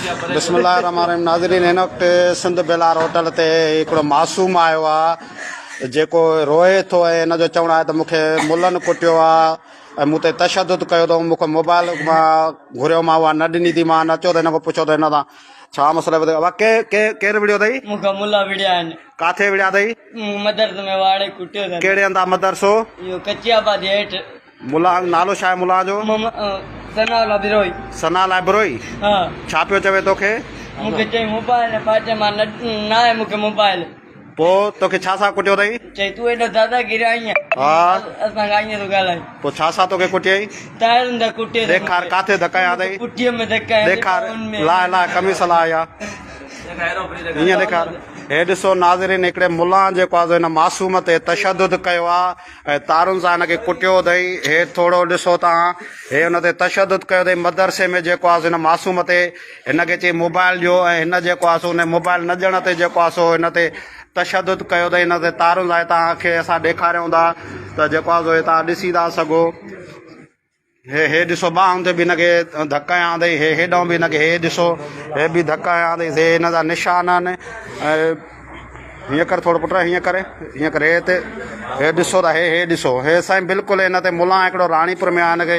بسم الله الرحمن الرحيم ناظرين هن وقت سنڌ بيلار هوٽل تي هڪڙو معصوم آيو آ جيڪو روئي ٿو ۽ هن جو چوڻ آهي ته مون کي ملن ڪٽيو آ ۽ مون تي تشدد ڪيو اٿئون مون کي موبائل مان گهريو مان اها نه ڏني ٿي مان اچو ته هن کان پڇو ته هن سان ڇا مسئلو آهي ابا ڪي ڪي ڪير وڙهيو اٿئي مون کان ملا وڙهيا آهن ڪاٿي وڙهيا اٿئي مدرسي ۾ واڙي ڪٽيو اٿن ڪهڙي هنڌ آ مدرسو اهو ڪچي آبادي هيٺ ملا نالو ڇا آهي ملا جو؟ محمد ثناء الله بروهي. ثناء الله بروهي؟ ها. ڇا پيو چوي توکي؟ مون کي چئي موبائل نه پاء چيم مان نه آهي مون کي موبائل. پوء توکي ڇا سان ڪٽيو اٿئي؟ چئي تون ايڏو داداگيري آهين ها. اسان کان ائين ٿو ڳالهائين. پوء ڇا سان توکي ڪٽيائين؟ ٽائرن سان ڪٽيو اٿئي. ڏيکار ڪاٿي ڌڪ هنيا اٿئي؟ پٺيء ۾ ڌڪ هنيا اٿئي. ڏيکار لاهه لاهه قميص لاهه اها. ائين ڏيکار. هي ڏسو ناظرين هڪڙي ملان جيڪو آهي سو هن معصوم تي تشدد ڪيو آهي. ۽ تارن سان هن کي ڪٽيو اٿئي هي ٿورو ڏسو تان هي ان تي تشدد ڪيو اٿئي مدرسي ۾ جيڪو آهي سو هن معصوم تي هن کي چئي موبائل ڏيو ۽ هن جيڪو آهي سو ان موبائل نه ڏيڻ تي جيڪو آهي سو هن تي تشدد ڪيو اٿئي هن تي تارن سان تان کي اسان ڏيکاريون ٿا ته جيڪو آهي سو هي تان ڏسي ٿا سگهو. هي هي ڏسو ٻانهن تي به هن کي ڌڪ هنيا اٿئي هي هيڏانهن به هن کي هي ڏسو هي به ڌڪ هنيا اٿئي هي هن جا نشان آهن ۽ هيئن ڪر ٿورو پٽ هيئن ڪر هيئن ڪر هي هتي هي ڏسو ته هي هي ڏسو هي سائين بلڪل هن تي ملان هڪڙو راڻيپور ۾ آهي هن کي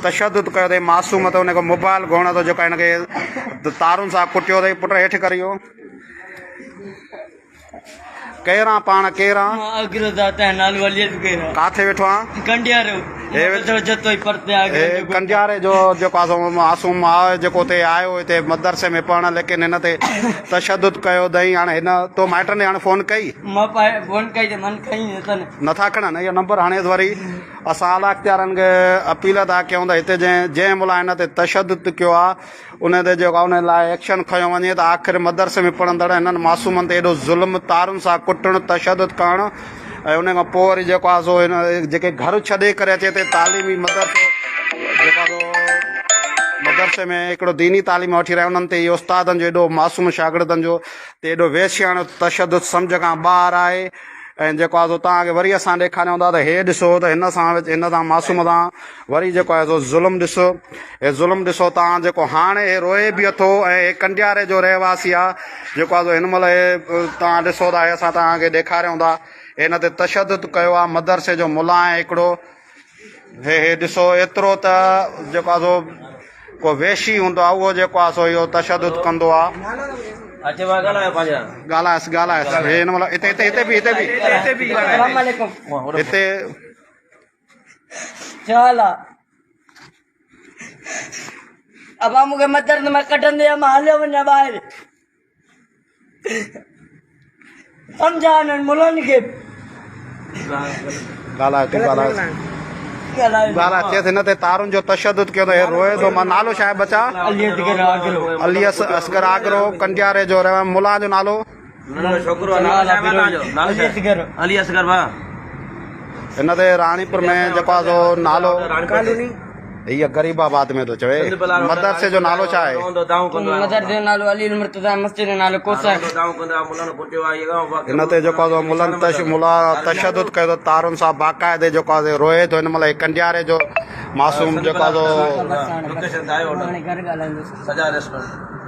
تشدد ڪيو اٿئي معصوم ته هن کي موبائل گهڻو ٿو جيڪو هن کي تارن سان ڪٽيو اٿئي پٽ هيٺ ڪر اهو ڪير آن پاڻ ڪير آن؟ مان اگرو ذات آهيان نالو علي اصغر آ. ڪاٿي ويٺو آن؟ ڪنڊيارو مدرسو جتوئي پرتي آ اگرن جو ڳوٺ. ڪنڊياري جو جيڪو آ سو معصوم آ جيڪو اتي آيو هتي مدرسي ۾ پڙهڻ ليڪن هن تي تشدد ڪيو اٿئي هاڻي هن تو مائٽن ڏي هاڻي فون ڪئي؟ مان پائي فون ڪئي ته من کئي نه اٿن. نٿا کڻن اهو نمبر هڻيس وري اسان اعليٰ اختيارن کي اپيل ٿا ڪيون ته هتي جنهن جنهن ملا هن تي تشدد ڪيو آ ان تي جيڪو آهي ان لاء ايڪشن کنيو وڃي ته آخر مدرسي ۾ پڙهندڙ هنن معصومن تي ايڏو ظلم تارن سان ڪٽڻ تشدد ڪرڻ ۽ ان کان پوء وري جيڪو آهي سو هن جيڪي گهر ڇڏي ڪري اچي هتي تعليمي مدرسو جيڪو آهي سو مدرسي ۾ هڪڙو ديني تعليم وٺي رهيا انهن تي استادن جو ايڏو معصوم شاگردن جو تي ايڏو وحشياڻو تشدد سمجهه کان ٻاهر آهي ۽ جيڪو آهي سو توهان کي وري اسان ڏيکاريون ٿا ته هي ڏسو ته هن سان هن سان معصوم سان وري جيڪو آهي سو ظلم ڏسو هي ظلم ڏسو تان جيڪو هاڻي هي روئي به اٿو ۽ هي ڪنڊياري جو رهواسي آ جيڪو آ سو هن مهل هي تان ڏسو ٿا هي اسان توهان کي ڏيکاريون ٿا هن تي تشدد ڪيو آ مدرسي جو ملان آهي هڪڙو هي هي ڏسو ايترو ته جيڪو آ سو ڪو وحشي هوندو آ اهو جيڪو آ سو اهو تشدد ڪندو آ ڳالهائس ڳالهائس هي هن مهل هتي هتي هتي به هتي به السلام عليڪم هتي ڇا حال آ ابا مون کي مدرسي مان ڪڍندي مان هليو وڃان ٻاهر سمجھا انهن ملن کي ڳالهاء تون ڳالهاء ڳالهاء چيس هن تي تارن جو تشدد ڪيو ته هي روئي ٿو مان نالو ڇا آهي ٻچا علي اصغر آگرو علي اصغر آگرو ڪنڊياري جو رهڻ ملان جو نالو ننڍو ڇوڪرو آ نالو ڇا آهي توهان جو نالو ڇا اصغر علي اصغر ڀا هن تي راڻيپور ۾ جيڪو آ سو نالو ڪالوني هي غريب آباد ۾ ٿو چوي مدرسي جو نالو ڇا آهي مدرسي جو نالو علي المرتضيٰ مسجد جو نالو ڪوثر هن تي جيڪو آ سو ملن تش ملا تشدد ڪيو ته تارن سان باقاعدي جيڪو آ سو روئي ٿو هن مهل هي ڪنڊياري جو معصوم جيڪو آ سو گهر ڳالهائيندس سجا ريسٽورنٽ.